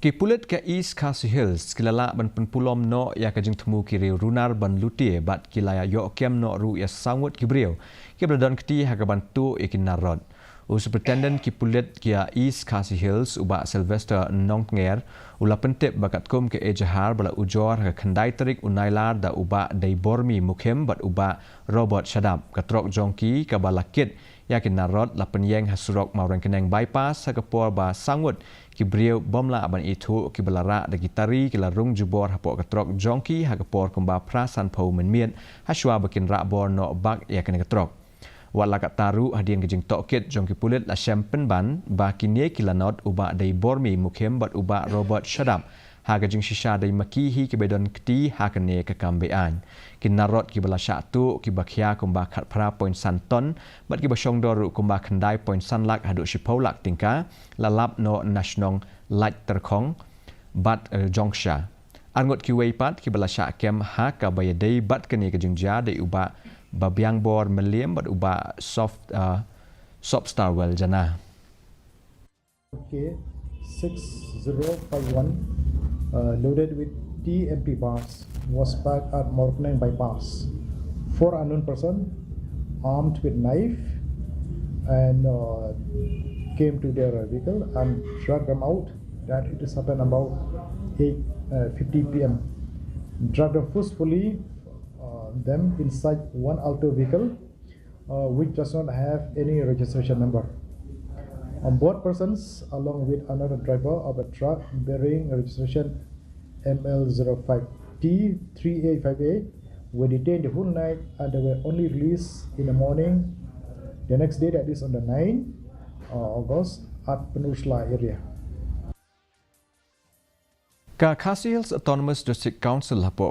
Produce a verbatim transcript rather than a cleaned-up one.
Ki pulit ka East Khasi Hills ki la lah ban pynpulom noh ïa ka jingthmu ki riew runar ban lute bad ki la ïoh kem noh ruh ïa saw ngut ki briew kiba la don kti ha ka ban tuh ïa ki nar rot. U Superintendent ki pulit ka East Khasi Hills, u Bah Sylvester Nongtnger, u la pyntip ba katkum ka ejahar ba la ujor ha ka khyndai tarik u Nailar da u Bah Deibormi Mukhim bad u Bah Robert Shadap, ka trok jong ki kaba la kit ïa ki nar rot la pynïeng ha surok Mawryngkneng Bypass ha ka por ba saw ngut ki briew bym lah ban ithuh kiba la rah da ki tari ki la rung jubor hapoh ka trok jong ki ha ka por kumba phra sanphew mynmiet, hashwa ba kin rah bor noh bak ïa kane ka trok. Wat la katta ruh, hadien ka jingtohkit jong ki pulit la shem pynban ba kine ki lanot, u Bah Deibormi Mukhim bad u Bah Robert Shadap, ha ka jingshisha dei ma ki hi kiba don kti ha kane ka kam beaiñ. Ki nar rot kiba la shah tuh kiba khia kumba khatphra point san ton bad kiba shongdor ruh kumba khyndai point san lak haduh shiphew lak tyngka la lap noh na shnong Laittyrkhong bad, eh, Jongsha. Ar ngut kiwei pat kiba la shah kem ha kaba ïadei bad kane ka jingjia dei u Bah Babiangbor Mylliem bad u Bah Soft, eh, Sopstarwell Jana. K six zero five one, uh, loaded with T M P bars, was parked at Mawryngkneng Bypass. Four unknown person, armed with knife, and, uh, came to their vehicle and dragged them out. That it is happened about eight, uh, fifty P M. Dragged them forcefully, uh, them inside one Alto vehicle, uh, which does not have any registration number. On board persons, along with another driver of a truck bearing registration M L zero five T three eight five A, were detained the whole night and they were only released in the morning the next day, that is on the ninth, uh, August, at Pynursla area. Ka Khasi Hills Autonomous District Council hapoh